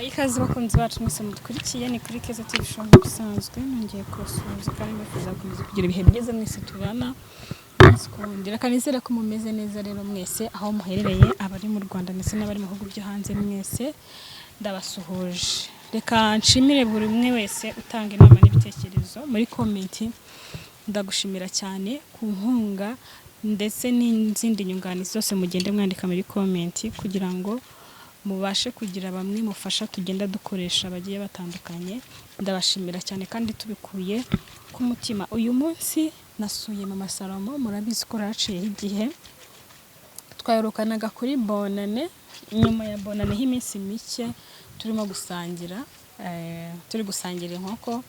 Ikaze bakunzi bacu mwese mudukurikiye, ni kuri Keza TV Show nk'ibisanzwe. Nongeye kubasuhuza kandi mbifuriza gukomeza kugira ibihe byiza mwese tubana umunsi ku wundi. Reka nizere ko mumeze neza rero mwese aho muherereye, abari mu Rwanda ndetse n'abari mu bihugu byo hanze, mwese ndabasuhuje. Reka nshimire buri umwe wese utanga inama n'ibitekerezo muri comment. Ndagushimira cyane ku nkunga ndetse n'izindi nyunganizi zose mugende mwandika muri comment kugira ngo mubashe kugira bamwe mufasha tugenda dukoresha bagiye batandukanye. Ndabashimira cyane kandi tubikuye ku mutima. Uyu munsi nasuye Mama Salomo. Murabizi ko haciyeho igihe, twaherukanaga kuri Bonane. Nyuma ya Bonane h'iminsi mike turimo gusangira, turi gusangira inkoko,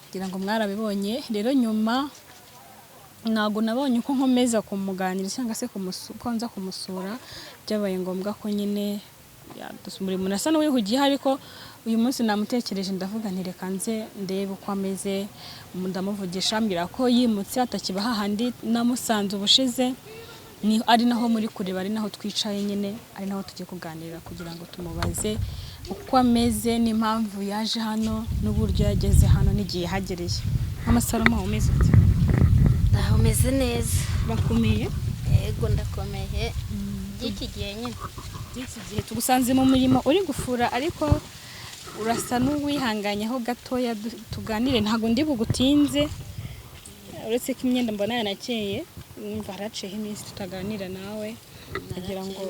kugira ngo mwarabibonye. Rero nyuma ntabwo nabonye uko nkomeza kumuganira cyangwa se ko nza kumusura. Byabaye ngombwa ko nyine buri muntu asa n'uwihugiyeho, ariko uyu munsi namutekereje, ndavuga nti reka nze ndebe uko ameze. Ndamuvugisha, ambwira ko yimutse, atakiba hahandi namusanze ubushize, ni ari naho muri kureba, ari naho twicaye nyine, ari naho tugiye kuganira kugira ngo tumubaze uko ameze n'impamvu yaje hano n'uburyo yageze hano n'igihe yahagereye. Mama Salomo, umeze ute? Ndaho, umeze neza. Bakomeye? Yego, ndakomeye by'iki gihe nyine. By'iki gihe. Tugusanze mu murimo uri gufura, ariko urasa n'uwihanganyeho gatoya tuganire. Ntabwo ndi bugutinze, uretse ko imyenda mbona yanakeye. Numva haraciyeho iminsi tutaganira nawe, kugira ngo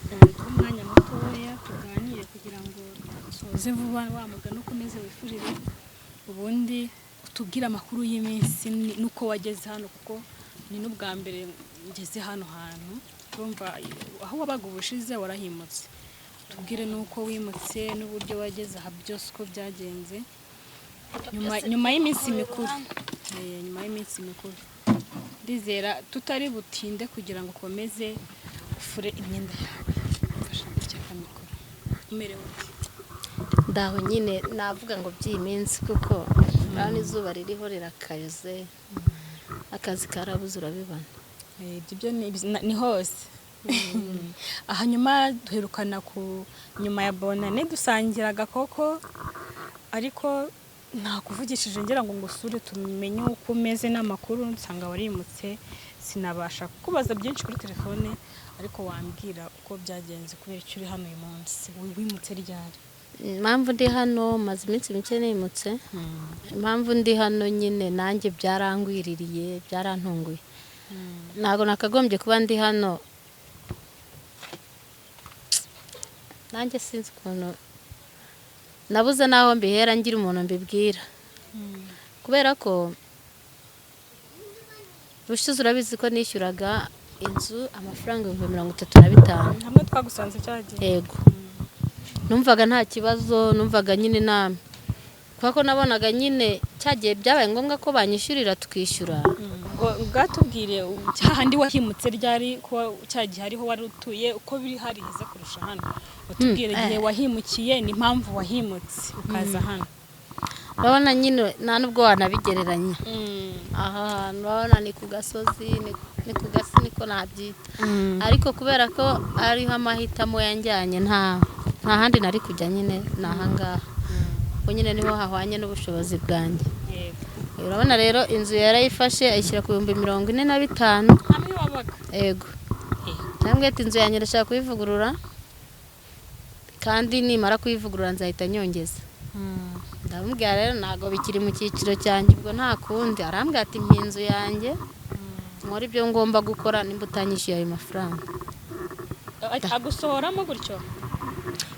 duhe umwanya mutoya tuganire kugira ngo dusoze vuba wa mugani, ukomeze wifurire, ubundi utubwire amakuru y'iminsi n'uko wageze hano, kuko ni n'ubwa mbere ngeze hano hantu. Urumva aho wabaga ubushize warahimutse. Tubwire n'uko wimutse n'uburyo wageze aha, byose uko byagenze nyuma y'iminsi mikuru. Nyuma y'iminsi mikuru ndizera tutari butinde kugira ngo ukomeze ufure imyenda yawe. Mfasha gutya akamikoro. Umerewe ute? Ndaho nyine, navuga ngo by'iyi minsi, kuko urabona izuba ririho rirakaze, akazi karabuze, urabibona. Ibyo byo ni hose. Aha nyuma duherukana ku nyuma ya Bonane dusangira agakoko, ariko ntakuvugishije ngira ngo ngusure tumenye uko umeze n'amakuru, nsanga warimutse, sinabasha kukubaza byinshi kuri telefone. Ariko wambwira uko byagenze, kubera icyo uri hano uyu munsi? Wimutse ryari? Impamvu ndi hano, maze iminsi mike nimutse. Impamvu ndi hano nyine nanjye byarangwiririye, byarantunguye. Ntabwo nakagombye kuba ndi hano. Nanjye sinzi ukuntu nabuze n'aho mbihera ngira umuntu mbibwira, kubera ko ubushize urabizi ko nishyuraga inzu amafaranga 35,000. Hamwe twagusanze cyagiye. Yego, numvaga nta kibazo, numvaga nyine nta, kubera ko nabonaga nyine cyagiye byabaye ngombwa ko banyishyurira, tukishyura. Ngo bwatubwire hahandi wahimutse ryari, ko cya gihe ariho wari utuye, uko biri hari heza kurusha hano. Utubwire igihe wahimukiye n'impamvu wahimutse ukaza hano. Urabona nyine nta nubwo wanabigereranya. Aha hantu urabona ni ku gasozi, ni ku gasi niko nabyita, ariko kubera ko ariho amahitamo yanjyanye, nta handi nari kujya nyine, ni ahangaha kuko nyine niho hahwanye n'ubushobozi bwanjye. Urabona rero inzu yarayifashe ayishyira ku 45,000. Hamwe wabaga? Yego. Cyangwa ati inzu yanjye ndashaka kuyivugurura, kandi nimara kuyivugurura nzahita nyongeza. Ndamubwira rero ntabwo bikiri mu cyiciro cyanjye, ubwo nta kundi. Arambwira ati mpa inzu yanjye nkore ibyo ngomba gukora nimba utanyishyuye ayo mafaranga. Agusohoramo gutyo?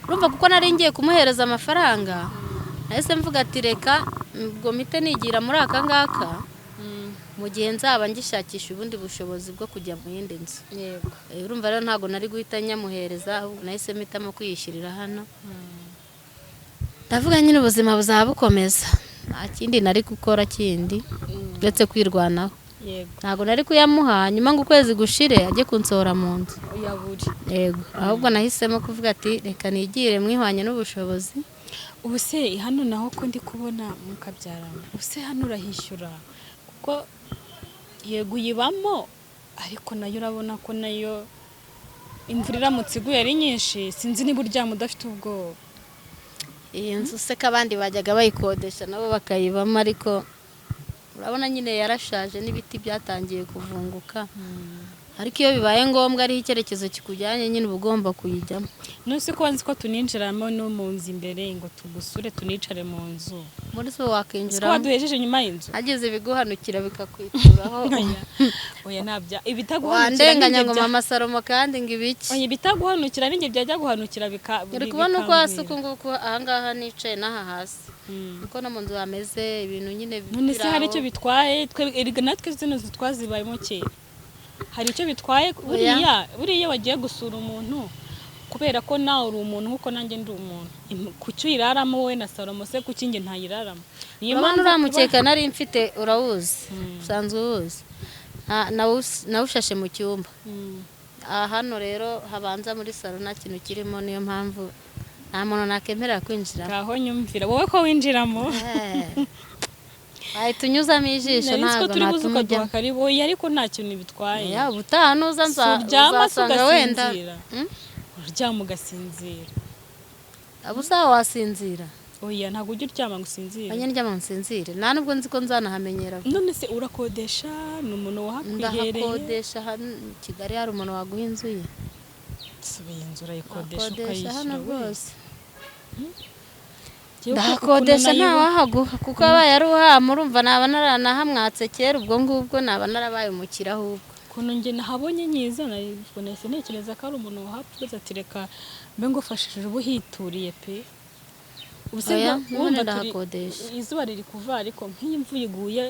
Urumva, kuko nari ngiye kumuhereza amafaranga, nahise mvuga ati reka ubwo mpite nigira muri aka ngaka mu gihe nzaba ngishakisha ubundi bushobozi bwo kujya mu yindi nzu. Urumva rero ntabwo nari guhita nyamuhereza, ahubwo nahise mpitamo kwiyishyurira hano. Ndavuga nyine ubuzima buzaba bukomeza, nta kindi nari gukora kindi uretse kwirwanaho. Ntabwo nari kuyamuha nyuma ngo ukwezi gushire ajye kunsohora mu nzu. Uyabure. Yego, ahubwo nahisemo kuvuga ati reka nigire mwihwanye n'ubushobozi. Ubu se hano naho ko ndi kubona mukabyarana, ubu se hano urahishyura? Kuko yego uyibamo, ariko nayo urabona ko nayo imvura iramutse iguye ari nyinshi, sinzi niba uryama udafite ubwoba. Iyi nzu se ko abandi bajyaga bayikodesha nabo bakayibamo, ariko urabona nyine yarashaje n'ibiti byatangiye kuvunguka. Ariko iyo bibaye ngombwa ariho icyerekezo kikujyanye nyine, uba ugomba kuyijyamo. None ko nzi ko tuninjiramo no mu nzu imbere ngo tugusure, tunicare mu nzu? Muri so Siko wakinjiramo. Waduhejeje inyuma y'inzu. Hagize ibiguhanukira bikakwituraho. Oya, oya, ntabya ibitaguhanukira. Wandenganya Ninjye ngo mama Salomo kandi ngo ibiki. Oya, ibitaguhanukira ninjye byajya guhanukira bika Uri kubona uko hasi bikambwira. Uku nguku ahangaha nicaye n'aha hasi, niko no mu nzu hameze, ibintu nyine None se hari biri icyo aho. bitwaye? Twe erega natwe zino nzu twazibayemo kera, hari icyo bitwaye? Buriya buriya wagiye gusura umuntu, kubera ko nawe uri umuntu nk'uko nanjye ndi umuntu. Kuki uyiraramo wowe na Salomo se, kuki njye ntayiraramo? Niyo Urabona mpamvu uriya mukeka nari mfite, urawuzi, usanzwe uwuzi. Nawushashe mu cyumba. Aha hano rero habanza muri salo nta kintu kirimo, niyo mpamvu nta muntu nakemerera kwinjira. Ngaho nyumvira wowe ko winjiramo. Wahita unyuzamo ijisho. Nari nzi ko Ntabwo turi buze natuma ukaduha ujyamo. karibu. Oya, ariko nta kintu bitwaye. Ya, ubutaha nuza Si uryama se uzasanga wenda ugasinzira? Uryama ugasinzira. Abo usaba wasinzira. Oya, ntabwo ujya uryama ngo usinzire. Banye ndyama nsinzire, nta nubwo nzi ko nzanahamenyera. None se urakodesha? Ni umuntu wahakwihereye? Ndahakodesha. Hano i Kigali hari umuntu waguha inzu ye? Subiye inzu urayikodesha? Akodesha hano Ukayishyura we? rwose. Njyewe Ndahakodesha. ukuntu Nta wahaguha, kuko abaye ari uhama urumva naba naranahamwatse kera, ubwo ngubwo naba narabaye umukire ahubwo. Ukuntu njye nahabonye nyiza, ubwo nahise ntekereza ko ari umuntu wahapfuza, ati reka mbe ngufashije uba uhituriye pe. Ubu se Oya, urumva n'ubundi ndahakodesha. Izuba riri kuva, ariko nk'iyo imvura iguye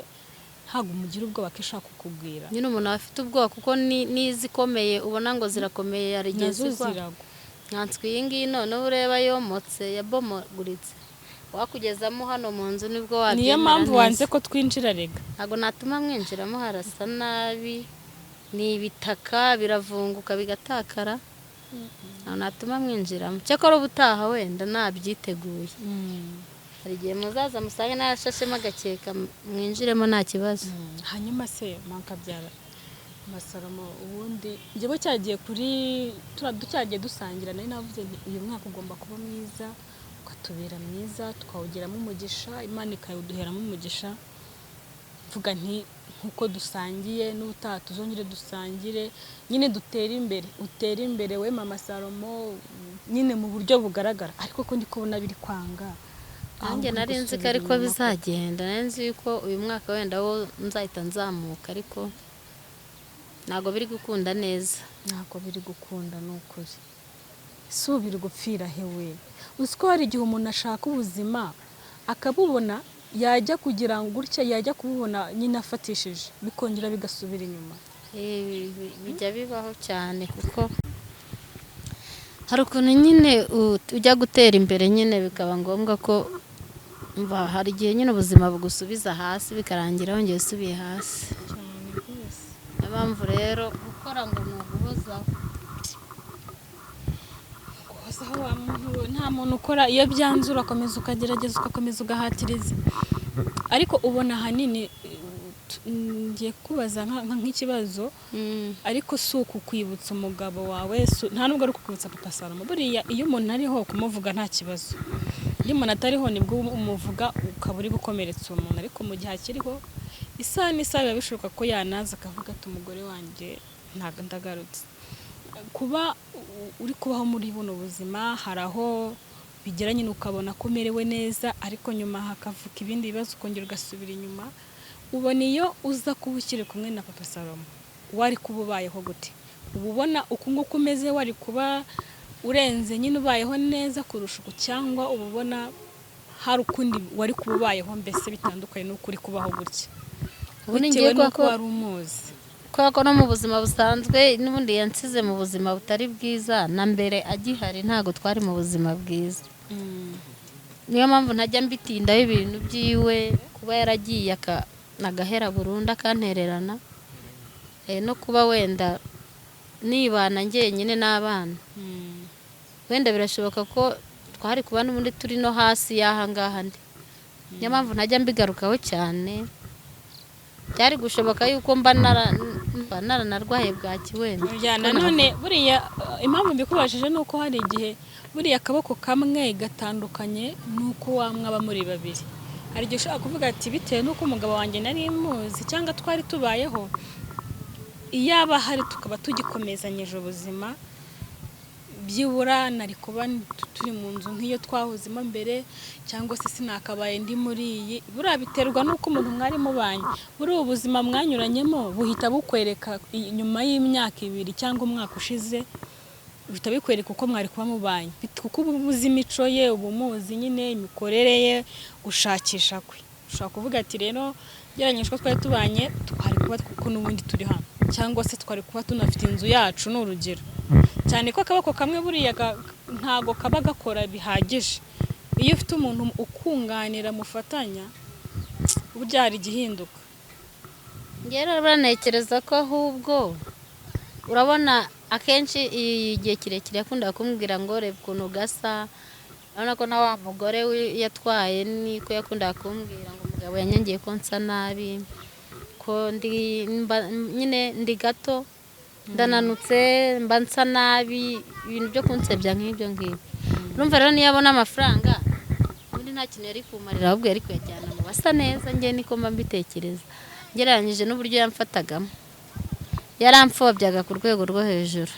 ntabwo umugira ubwoba ko ishaka kukubwira? Nyine umuntu aba afite ubwoba, kuko n'izikomeye ubona ngo zirakomeye hari igihe Nazo zigwa. ziragwa. Nkanswe iyi ngiyi noneho ureba yomotse, yabomoguritse, wakugezamo hano mu nzu nibwo wabyemera Niyo mpamvu neza. wanze ko twinjira rega. Ntabwo natuma mwinjiramo, harasa nabi, ni ibitaka biravunguka bigatakara. Ntabwo natuma mwinjiramo, cyakora ubutaha wenda nabyiteguye, hari igihe muzaza musange narashashemo agakeka, mwinjiremo nta kibazo. Hanyuma se makabyara Masalomo, ubundi njyewe cyagiye kuri turiya cyagiye dusangira, nari navuze nti uyu mwaka ugomba kuba mwiza, ukatubera mwiza, tukawugiramo umugisha, Imana ikawuduheramo umugisha. Mvuga nti nkuko dusangiye n'ubutaha tuzongere dusangire nyine, dutere imbere, utere imbere we mama Salomo nyine mu buryo bugaragara, ariko ko ndi kubona biri kwanga. Nanjye Ahubwo nari nzi ko gusubira ariko inyuma. bizagenda. Nari nzi yuko uyu mwaka wenda wo nzahita nzamuka, ariko ntabwo biri gukunda neza. Ntabwo biri gukunda, ni ukuri. Si ubu biri gupfira hewe? Uzi ko hari igihe umuntu ashaka ubuzima akabubona, yajya kugira ngo gutya, yajya kububona nyine afatishije, bikongera bigasubira inyuma? Bijya bibaho cyane, kuko hari ukuntu nyine ujya gutera imbere nyine bikaba ngombwa ko umva, hari igihe nyine ubuzima bugusubiza hasi, bikarangira wongeye usubiye hasi. Cyane rwose. Niyo mpamvu rero gukora ngo ni uguhozaho. Guhozaho wa muntu we, nta muntu ukora iyo byanze urakomeza ukagerageza, ugakomeza ugahatiriza, ariko ubona ahanini ngiye kukubaza nk'ikibazo, ariko si ukukwibutsa umugabo wawe, nta nubwo ari ukukwibutsa papa Salomo. Buriya iyo umuntu ariho kumuvuga nta kibazo, iyo umuntu atariho nibwo umuvuga ukaba uri gukomeretsa uwo muntu, ariko mu gihe akiriho isaha n'isaha biba bishoboka ko yanaza akavuga ati umugore wanjye ntabwo ndagarutse. Kuba uri kubaho muri buno buzima, hari aho bigera nyine ukabona ko umerewe neza, ariko nyuma hakavuka ibindi bibazo ukongera ugasubira inyuma. Ubona iyo uza kuba ukiri kumwe na papa Salomo wari kuba ubayeho gute? Uba ubona uku nguku umeze wari kuba urenze nyine, ubayeho neza kurusha uku, cyangwa uba ubona hari ukundi wari kuba ubayeho, mbese bitandukanye n'uko uri kubaho gutya, Ubundi bitewe ngiye kubera n'uko ko wari umuzi? Kubera ko no mu buzima busanzwe n'ubundi yansize mu buzima butari bwiza, na mbere agihari ntabwo twari mu buzima bwiza. Niyo mpamvu ntajya mbitindaho ibintu byiwe, kuba yaragiye agahera burundu akantererana, no kuba wenda nibana njyenyine n'abana, wenda birashoboka ko twari kuba n'ubundi turi no hasi y'aha ngaha ndi. Niyo mpamvu ntajya mbigarukaho cyane. Byari gushoboka yuko mba naranarwaye bwaki wenda. Ya, nanone buriya impamvu mbikubajije ni uko hari igihe Buriya akaboko kamwe gatandukanye n'uko wamwaba muri babiri. Hari igihe ushobora kuvuga ati bitewe n'uko umugabo wanjye nari muzi cyangwa twari tubayeho, iyaba ahari tukaba tugikomezanyije ubuzima, byibura nari kuba turi mu nzu nk'iyo twahozemo mbere, cyangwa se sinakabaye ndi muri iyi. Buriya biterwa n'uko umuntu mwari mubanye. Buriya ubuzima mwanyuranyemo buhita bukwereka nyuma y'imyaka 2 cyangwa umwaka ushize, bihita bikwereka uko mwari kuba mubanye, kuko uba uzi imico ye, uba umuzi nyine imikorere ye, gushakisha kwe. Ushobora kuvuga ati rero gereranyije uko twari tubanye, twari kuba kuko n'ubundi turi hano, cyangwa se twari kuba tunafite inzu yacu, ni urugero. Cyane ko akaboko kamwe buriya ntago kaba gakora bihagije. Iyo ufite umuntu ukunganira mufatanya, burya hari igihinduka. Njye rero ntekereza ko ahubwo urabona akenshi igihe kirekire yakundaga kumbwira ngo reba ukuntu gasa, urabona ko na wa mugore we yatwaye niko yakundaga kumbwira ngo umugabo yanyangiye ko nsa nabi, ko ndi mba, nyine ndi gato, ndananutse, mba nsa nabi, ibintu byo kunsebya nk'ibyo ngibyo. Urumva rero niyo abona amafaranga ubundi nta kintu yari kumarira, ahubwo yari kuyajyana mu basa neza. Njye niko mba mbitekereza ngereranyije n'uburyo yamfatagamo, yaramfobyaga ku rwego rwo hejuru.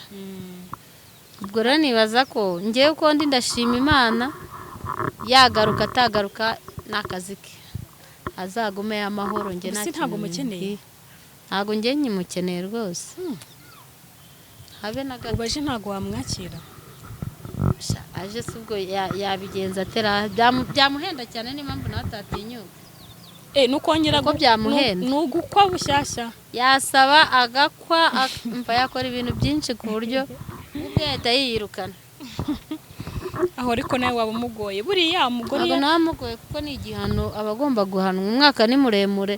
Ubwo rero nibaza ko njyewe uko ndi ndashima Imana, yagaruka atagaruka ni akazi ke, azagume amahoro. Njye Ubuse nta ntabwo kintu umukeneye? bimbwiye. Ntabwo njye nkimukeneye rwose, habe na gato. Ubaje ntabwo wamwakira? Sha, aje se ubwo yabigenza atera? Byamuhenda cyane, niyo mpamvu nawe atatinyuka. Nukongera Uko byamuhenda. Ni ugukwa bushyashya. Yasaba agakwa, umva yakora ibintu byinshi ku buryo ubwe yahita yiyirukana. Aho ariko nawe waba umugoye buriya umugore. Ntabwo nawe amugoye, kuko ni igihano aba agomba guhanwa. Umwaka ni muremure.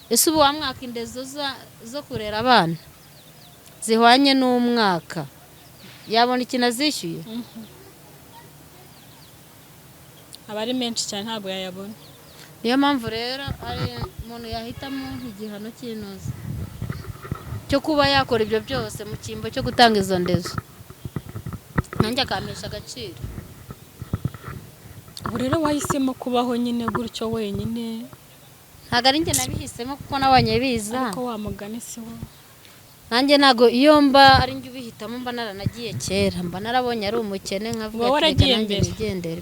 Ese ubu wamwaka indezo zo kurera abana zihwanye n'umwaka, yabona ikintu azishyuye? Aba ari menshi cyane, ntabwo yayabona. Niyo mpamvu rero ari umuntu yahitamo igihano cy'inoze cyo kuba yakora ibyo byose mu cyimbo cyo gutanga izo ndezo, nanjye akampesha agaciro. Ubu rero wahisemo kubaho nyine gutyo wenyine? Ntabwo ari njye nabihisemo, kuko nabonye biza. Ariko wa mugani si wo. Nanjye ntabwo, iyo mba ari njye ubihitamo mba naranagiye kera, mba narabonye ari umukene nkavuga Uba ati reka waragiye nanjye mbere. nigendere.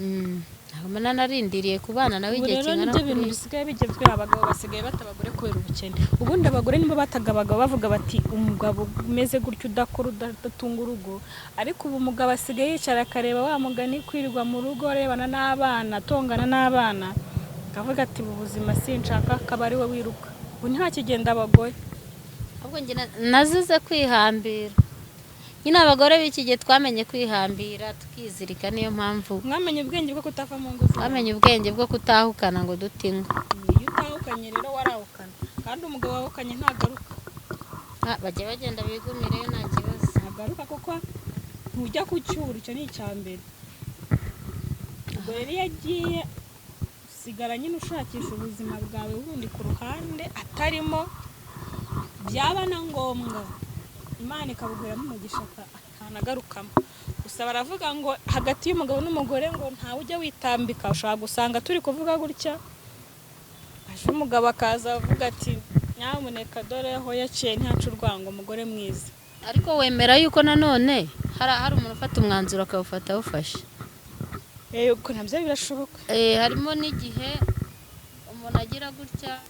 Ntabwo mba nararindiriye kubana nawe Ubu igihe rero kingana nibyo bintu kuriya. bisigaye bigezweho, abagabo basigaye bata abagore kubera ubukene. Ubundi abagore nibo bataga abagabo, bavuga bati umugabo umeze gutyo udakora, udatunga urugo. Ariko ubu umugabo asigaye yicara akareba wa mugani kwirirwa mu rugo arebana n'abana, atongana n'abana, akavuga ati ubu buzima sinshaka, akaba ari we wiruka. Ubu nta kigenda abagore. Ahubwo njye nazize kwihambira nyine. Abagore b'iki gihe twamenye kwihambira, tukizirika, niyo mpamvu. Mwamenye ubwenge bwo kutava mu ngo zanyu. Twamenye ubwenge bwo kutahukana ngo dute ingo. Iyo utahukanye rero warahukana, kandi umugabo wahukanye ntagaruka. Ah, bajya bagenda bigumireyo, nta kibazo. Ntagaruka kuko ntujya kucyura, icyo ni icya mbere. Ubwo rero iyo agiye usigara nyine ushakisha ubuzima bwawe bundi ku ruhande atarimo, byaba na ngombwa Imana ikabuguheramo umugisha akanagarukamo. Gusa baravuga ngo hagati y'umugabo n'umugore ngo ntawe ujya witambika. Ushobora gusanga turi kuvuga gutya, aje umugabo akaza avuga ati nyamuneka dore aho yaciye ntacu urwango, umugore mwiza. Ariko wemera yuko nanone hari umuntu ufata umwanzuro akawufata awufashe? Ubwo nabyo birashoboka. Harimo n'igihe umuntu agira gutya,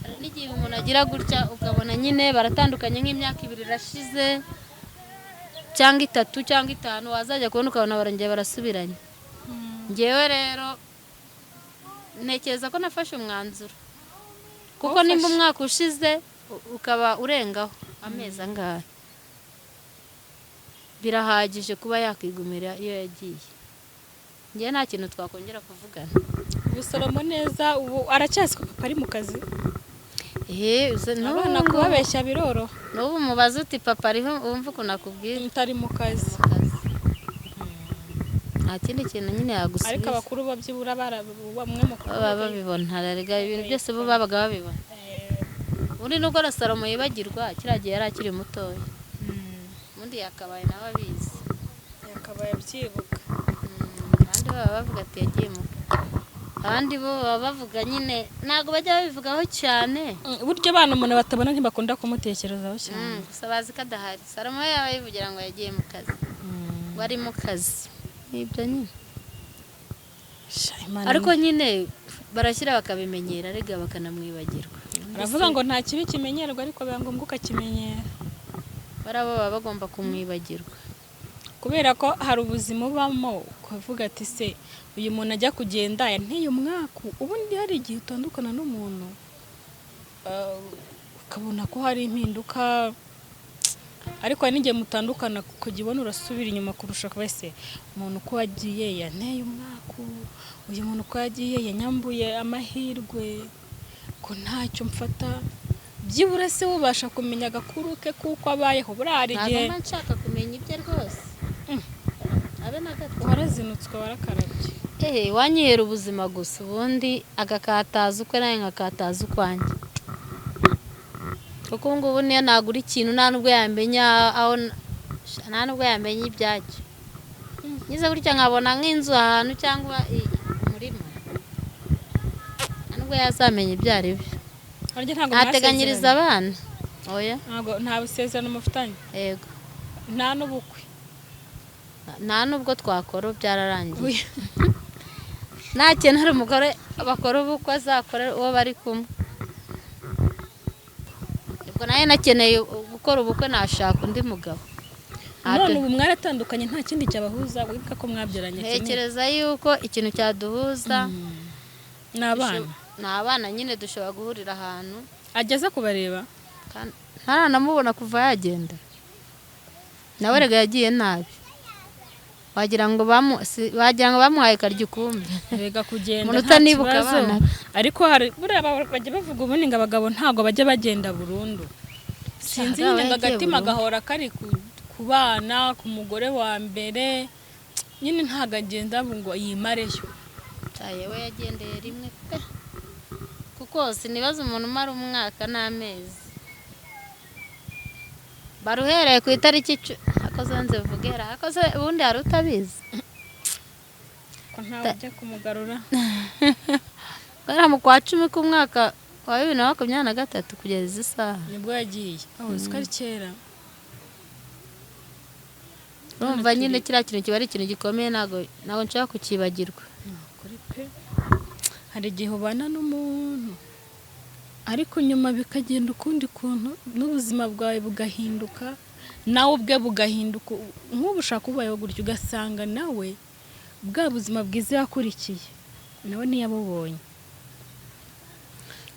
hari n'igihe umuntu agira gutya ukabona nyine baratandukanye nk'imyaka 2 irashize cyangwa 3 cyangwa 5, wazajya kubona ukabona barongeye barasubiranye. Njyewe rero ntekereza ko nafashe umwanzuro, kuko nimba Wawufashe. umwaka ushize ukaba urengaho amezi angahe, birahagije kuba yakwigumira iyo yagiye. Njyewe nta kintu twakongera kuvugana. Ubu Salomo neza ubu aracyazi ko papa ari mu kazi? N'ubu Abana kubabeshya biroroha. N'ubu mubaze uti papa ariho, wumva ukuntu akubwira. Mutari mu kazi. Mu kazi. Nta kindi kintu nyine Ariko yagusubiza. abakuru babyibura bamwe mu Baba babibona, erega ibintu byose bo babaga babibona. Ubundi nubwo na Salomo yibagirwa, kiriya gihe yari akiri mutoya. Ubundi yakabaye nawe abizi. Yakabaye abyibuka. Abandi baba bavuga ati yagiye mu, abandi bo baba bavuga nyine, ntabwo bajya babivugaho cyane. Buryo abana umuntu batabona ntibakunda kumutekerezaho cyane. Gusa bazi ko adahari. Salomo we yaba yivugira ngo yagiye mu kazi, ngo ari mu kazi, nibyo nyine. Sha, Imana. Ariko nyine barashyira bakabimenyera rega, bakanamwibagirwa. Baravuga ngo nta kibi kimenyerwa, ariko biba ngombwa ukakimenyera. Bariya bo baba bagomba kumwibagirwa. Kubera ko hari ubuzima ubamo ukavuga ati: "Se uyu muntu ajya kugenda yanteye umwaku?" Ubundi hari igihe utandukana n'umuntu, ukabona ko hari impinduka, ariko hari n'igihe mutandukana ukajya ubona urasubira inyuma kurusha kuba se umuntu uko yagiye yanteye umwaku, uyu muntu uko yagiye yanyambuye amahirwe, ko ntacyo mfata. Byibura se ubasha kumenya agakuru ke kuko abayeho? Buriya hari Ntabwo igihe mba nshaka kumenya ibye rwose, abe na gato. Warazinutswe, warakarabye. Ehe, wanyihera ubuzima gusa, ubundi agakataza ukwe nawe nkakataza ukwanjye, kuko ubu ngubu niyo nagura ikintu nta nubwo yamenya aho, nta nubwo yamenya ibyacyo. Ngize gutya nkabona nk'inzu ahantu cyangwa umurima, nta nubwo yazamenya ibyo ari byo. Harya ntabwo Ntateganyiriza mwasezeranye? abana, oya. Ntabwo, nta busezerano mufitanye? Yego. Nta n'ubukwe? Nta nubwo twakora, byararangiye. Nta kintu, hari umugore bakora ubukwe azakora uwo bari kumwe. Ubwo nawe nakeneye gukora ubukwe, nashaka undi mugabo. None ubu mwaratandukanye, nta kindi cyabahuza? Wibuka ko mwabyaranye kimwe. Ntekereza yuko ikintu cyaduhuza Ni abana. Ni abana nyine, dushobora guhurira ahantu. Ageze kubareba? Kandi ntaranamubona kuva yagenda. Nawe rega yagiye nabi, wagira ngo bamuhaye karya ukumbi. Rega kugenda Umuntu nta utanibuka kibazo. abana be. Ariko hari buriya bajya bavuga ubundi ngo abagabo ntabwo bajya bagenda burundu, sinzi. Hari Nyine ngo abagiye agatima burundu. gahora kari ku bana, ku mugore wa mbere nyine, ntabwo agenda ngo yimareyo. Yewe, yagendeye rimwe pe, kuko sinibaza umuntu umara umwaka n'amezi baruhereye ku itariki akoze nze vugera akoze, ubundi hari utabizi. Ko ntawe ujya kumugarura. Guhera mu kwa 10 k'umwaka wa 2023 kugeza izi saha. Nibwo yagiye, aho uzi ko ari kera. Urumva nyine kiriya kintu kiba ari ikintu gikomeye, ntabwo nshobora kukibagirwa. Kuri pe, hari igihe ubana n'umuntu ariko nyuma bikagenda ukundi kuntu, n'ubuzima bwawe bugahinduka, nawe ubwe bugahinduka. Nk'ubu ushaka ubayeho gutyo, ugasanga nawe bwa buzima bwiza yakurikiye nawe ntiyabubonye.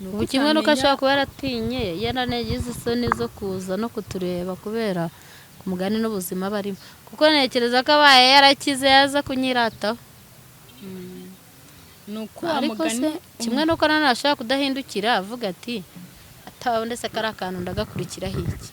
Ni uko Ubu kimwe n'uko utamenya- ashobora kuba yaratinye, yaranagize isoni zo kuza no kutureba kubera ku mugani n'ubuzima barimo, kuko ntekereza ko abaye yarakize yaza kunyirataho. Ni uko wa Ariko mugani se kimwe n'uko nanone ashobora kudahindukira avuga ati atawe, ndetse kari akantu ndagakurikiraho iki?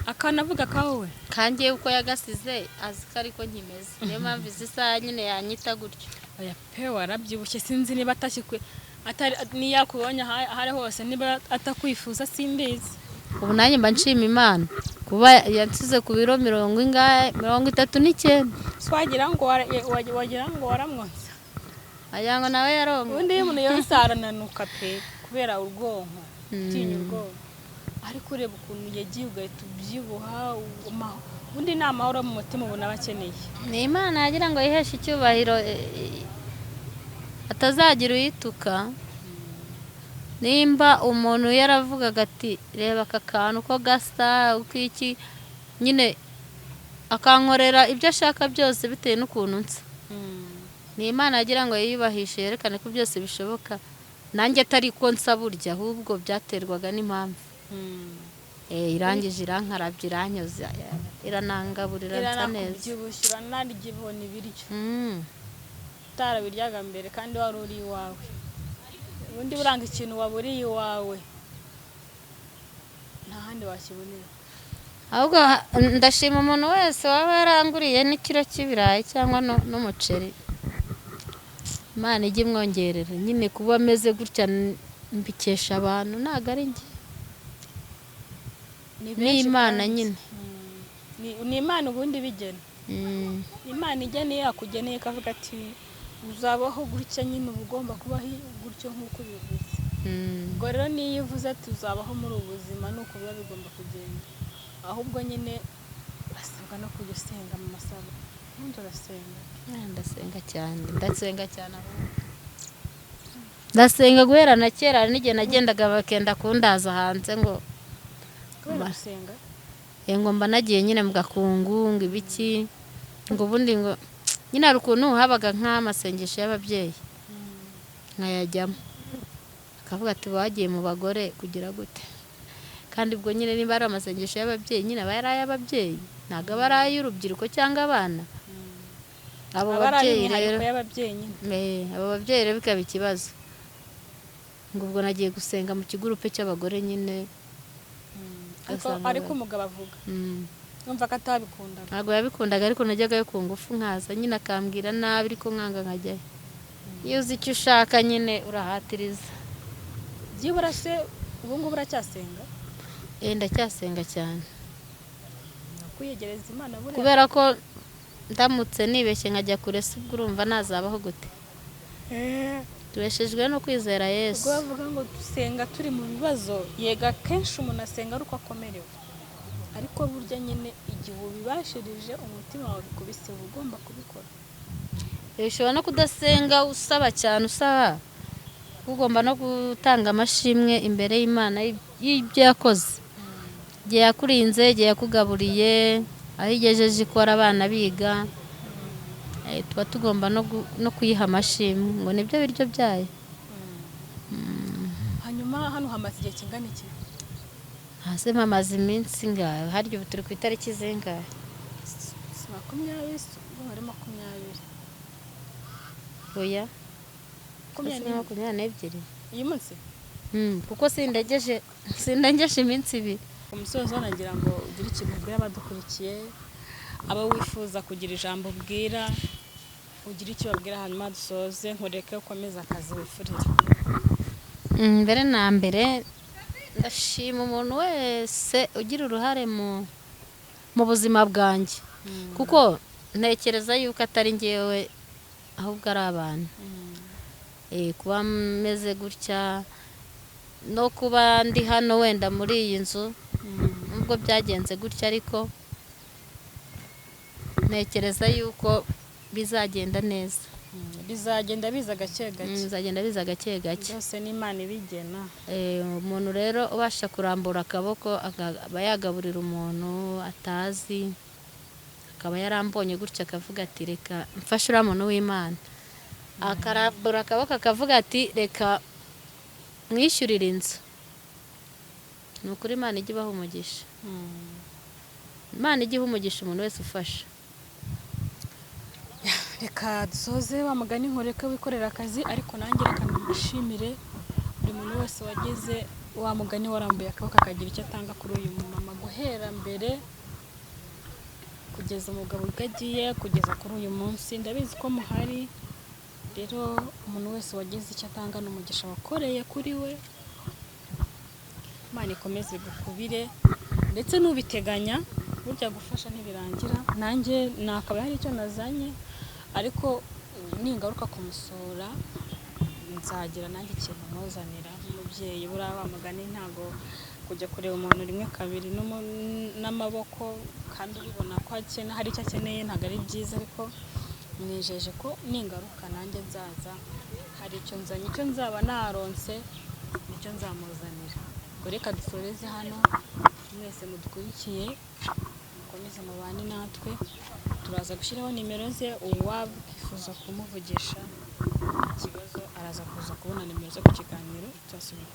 Akanavuga kawe. Kangiye uko yagasize azi ko ariko nkimeze, niyo mpamvu izi saha nyine yanyita gutyo. Oya pe, warabyibushye, sinzi niba atashyikwe atari niyo yakubonye aho ari hose, niba atakwifuza simbizi. Ubu nanjye mba nshima Imana kuba yansize ku biro mirongo ingahe, 39. Si wagira ngo waramwonsa. Wagira ngo nawe yaronka. Ubundi iyo umuntu yonsa arananuka pe, kubera ubwonko, utinya ubwonko. Ariko ureba ukuntu yagiye ugahita ubyibuha, ubundi ni amahoro mu mutima ubona aba akeneye. Ni Imana yagira ngo yiheshe icyubahiro, atazagira uyituka. Nimba umuntu yaravugaga ati: "Reba aka kantu ko gasa uko iki", nyine akankorera ibyo ashaka byose bitewe n'ukuntu nsa, ni Imana yagira ngo yiyubahishe, yerekane ko byose bishoboka, nanjye atari ko nsa burya, ahubwo byaterwaga n'impamvu. Irangije irankarabya, iranyoza, iranangaburira, nsa neza. Iranakubyibushya, uranarya, ibona ibiryo utarabiryaga mbere kandi wari uri iwawe. Ubundi buranga ikintu waburiye iwawe nta handi wakibonera. Ahubwo ndashima umuntu wese waba yaranguriye n'ikiro cy'ibirayi cyangwa n'umuceri, Imana ijye imwongerera. Nyine kuba ameze gutya mbikesha abantu, ntabwo ari njye. Ni Ni benshi Imana kandi. nyine. Ni Imana ubundi bigena. Imana igena, iyo yakugeneye ikavuga ati uzabaho gutya nyine, uba ugomba kubaho gutyo nk'uko ubivuze. Ubwo rero niyo uvuze ati uzabaho muri ubu buzima, ni uko biba bigomba kugenda. Ahubwo nyine urasabwa no kujya usenga mu masaha. Ubundi urasenga? Ndasenga cyane, ndasenga cyane ahubwo. Ndasenga guhera na kera. Hari n'igihe nagendaga bakenda kundaza hanze ngo Kubera gusenga? Ngo mba nagiye nyine mu gakungu, ngo ibiki, ngo ubundi ngo nyine hari ukuntu habaga nk'amasengesho y'ababyeyi nkayajyamo, akavuga ati bagiye mu bagore kugira gute? Kandi ubwo nyine niba ari amasengesho y'ababyeyi, nyine aba ari ay'ababyeyi, ntabwo aba ari ay'urubyiruko cyangwa abana. Abo Aba ari babyeyi ay'umwihariko rero y'ababyeyi nyine. Abo babyeyi rero bikaba ikibazo, ngo ubwo nagiye gusenga mu kigurupe cy'abagore nyine. Ariko Ugasanga ariko umugabo avuga numva ko atabikundaga. Ntabwo yabikundaga, ariko najyagayo ku ngufu, nkaza nyine akambwira nabi, ariko nkanga nkajyayo. Iyo uzi icyo ushaka nyine urahatiriza. Byibura se ubu ngubu uracyasenga? Ndacyasenga cyane. Kwiyegereza Imana buriya. Kubera ko ndamutse nibeshye nkajya kure, se ubwo urumva nazabaho gute? Tubeshejwe no kwizera Yesu. Ubwo bavuga ngo dusenga turi mu bibazo, yega akenshi umuntu asenga ari uko akomerewe, ariko burya nyine igihe ubibashirije umutima wawe bikubise, uba ugomba kubikora. Ushobora no kudasenga usaba cyane, usaba, ugomba no gutanga amashimwe imbere y'Imana y'ibyo yakoze, igihe yakurinze, igihe yakugaburiye, aho igejeje ikora, abana biga. Tuba tugomba no kuyiha amashimwe ngo nibyo biryo byayo. Hanyuma hano hamaze igihe kingana iki? Hasi mpamaze iminsi ingahe harya? Ubu turi ku itariki zingahe? Si 20? Ubwo ari 20. Oya. 22. 22. Uyu munsi? Kuko sindengeje iminsi 2. Ku musozo nagira ngo ugire ikintu ubwira abadukurikiye, abo wifuza kugira ijambo ubwira, ugire icyo ubabwira, hanyuma dusoze nkureke ukomeze akazi wifurira. Mbere na mbere ndashima umuntu wese ugira uruhare mu buzima bwanjye, kuko ntekereza yuko atari njyewe ahubwo ari abantu. Kuba meze gutya no kuba ndi hano wenda muri iyi nzu, nubwo byagenze gutya, ariko ntekereza yuko bizagenda neza. Bizagenda biza gake gake. Bizagenda biza gake gake. Byose n'Imana ibigena. Umuntu rero ubasha kurambura akaboko akaba yagaburira umuntu atazi, akaba yarambonye gutya akavuga ati reka mfashe uriya muntu w'Imana, akarambura akaboko akavuga ati reka mwishyurire inzu, ni ukuri Imana ijya ibaha umugisha. Imana ijya iha umugisha umuntu wese ufasha. Reka dusoze wa mugani nkureke wikorera akazi, ariko nanjye reka nishimire buri muntu wese wageze wa mugani warambuye akaboko akagira icyo atanga kuri uyu mumama, guhera mbere kugeza umugabo ubwo agiye, kugeza kuri uyu munsi. Ndabizi ko muhari. Rero umuntu wese wagize icyo atanga ni umugisha wakoreye kuri we. Imana ikomeze gukubire, ndetse n'ubiteganya, burya gufasha ntibirangira. Nanjye nakaba hari icyo nazanye, ariko ningaruka kumusura nzagira nanjye ikintu muzanira nk'umubyeyi. Buriya wa mugani ntago kujya kureba umuntu rimwe kabiri n'amaboko kandi ubibona ko hari icyo akeneye, ntabwo ari byiza. Ariko mwijeje ko ningaruka nanjye nzaza hari icyo nzanye, icyo nzaba naronse nicyo nzamuzanira. Ubwo reka dusoreze hano. Mwese mudukurikiye mukomeze mubane natwe, turaza gushyiraho nimero ze, uwakwifuza kumuvugisha ikibazo araza kuza kubona nimero ze ku kiganiro. Tuzasubira.